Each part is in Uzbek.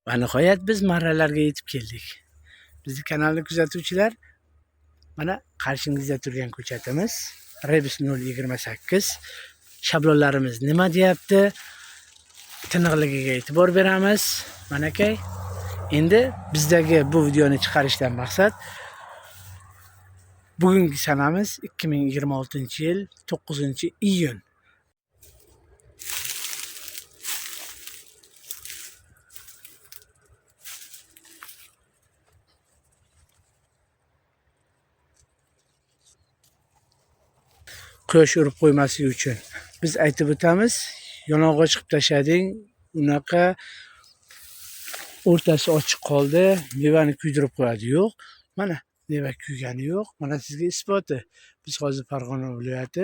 Va nihoyat biz marralarga yetib keldik. Bizni kanalni kuzatuvchilar, mana qarshingizda turgan ko'chatimiz Rebus 028. Shablonlarimiz nima deyapti? Tiniqligiga e'tibor beramiz. Manakay. Endi bizdagi bu videoni chiqarishdan maqsad bugungi sanamiz 2026-yil 9-iyun. Quyosh urib qo'ymasligi uchun biz aytib o'tamiz, yonog'och qilib tashlading, unaqa o'rtasi ochiq qoldi, mevani kuydirib qo'yadi. Yo'q, mana meva kuygani yo'q. Mana sizga isboti. Biz hozir Farg'ona viloyati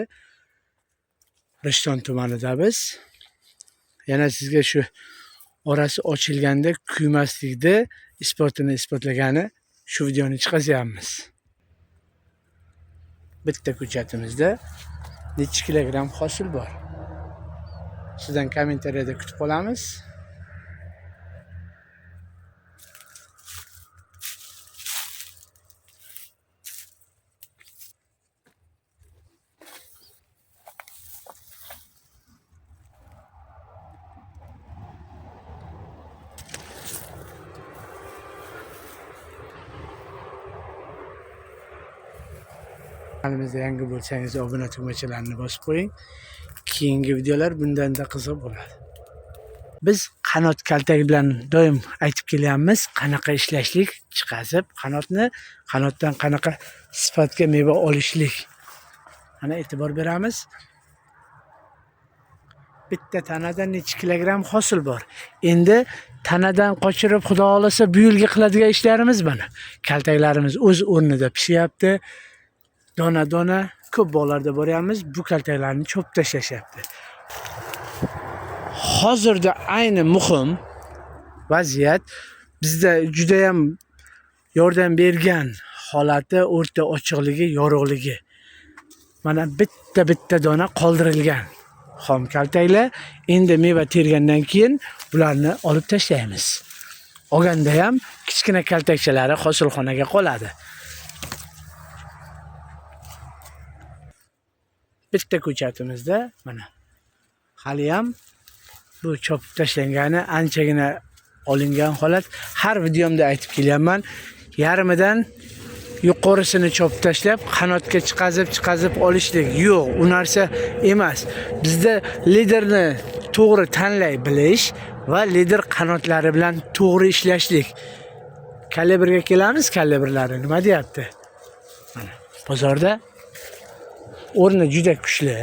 Rishton tumanidamiz. Yana sizga shu orasi ochilganda kuymaslikni isbotini isbotlagani shu videoni chiqazyapmiz. Bitta ko'chatimizda necha kilogram hosil bor? Sizdan kommentariyada kutib qolamiz. Kanalimizda yangi bo'lsangiz obuna tugmachalarini bosib qo'ying. Keyingi videolar bundan-da qiziq bo'ladi. Biz qanot kaltak bilan doim aytib kelyapmiz, qanaqa ishlashlik, chiqazib qanotni, qanotdan qanaqa sifatga meva olishlik. Mana e'tibor beramiz. Bitta tanadan necha kilogram hosil bor. Endi tanadan qochirib, Xudo xolasa bu yilgi qiladigan ishlarimiz mana. Kaltaklarimiz o'z o'rnida pishyapti. Dona-dona ko'p bog'larda boryapmiz, bu kaltaklarni cho'p tashlashyapti. Hozirda ayni muhim vaziyat bizda juda ham yordam bergan holati o'rta ochiqligi, yorug'ligi. Mana bitta-bitta dona qoldirilgan xom kaltaklar. Endi meva tergandan keyin bularni olib tashlaymiz. Olganda ham kichkina kaltakchalari hosilxonaga qoladi. Bitta ko'chatimizda mana hali ham bu chopib tashlangani anchagina olingan holat. Har videomda aytib kelyapman, yarmidan yuqorisini chopib tashlab qanotga chiqazib olishlik yo'q, u narsa emas. Bizda liderni to'g'ri tanlay bilish va lider qanotlari bilan to'g'ri ishlashlik. Kalibrga kelamiz, kalibrlari nima deyapti? Mana bozorda o'rni juda kuchli.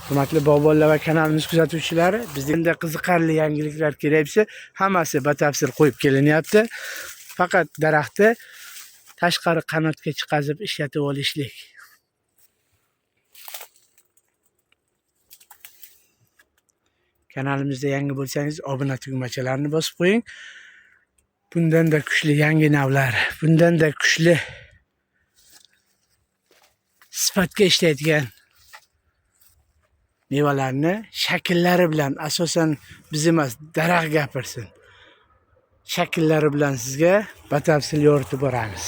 Hurmatli bog'bonlar va kanalimiz kuzatuvchilari, bizda qiziqarli yangiliklar kerak bo'lsa, hammasi batafsil qo'yib kelinyapti. Faqat daraxtni tashqari qanotga chiqazib ishlatib olishlik. Kanalimizda yangi bo'lsangiz, obuna tugmachalarini bosib qo'ying. Bundan da kuchli yangi navlar, bundan da kuchli sifatga ishlaydigan mevalarni shakllari bilan, asosan biz emas, daraxt gapirsin. Shakllari bilan sizga batafsil yoritib boramiz.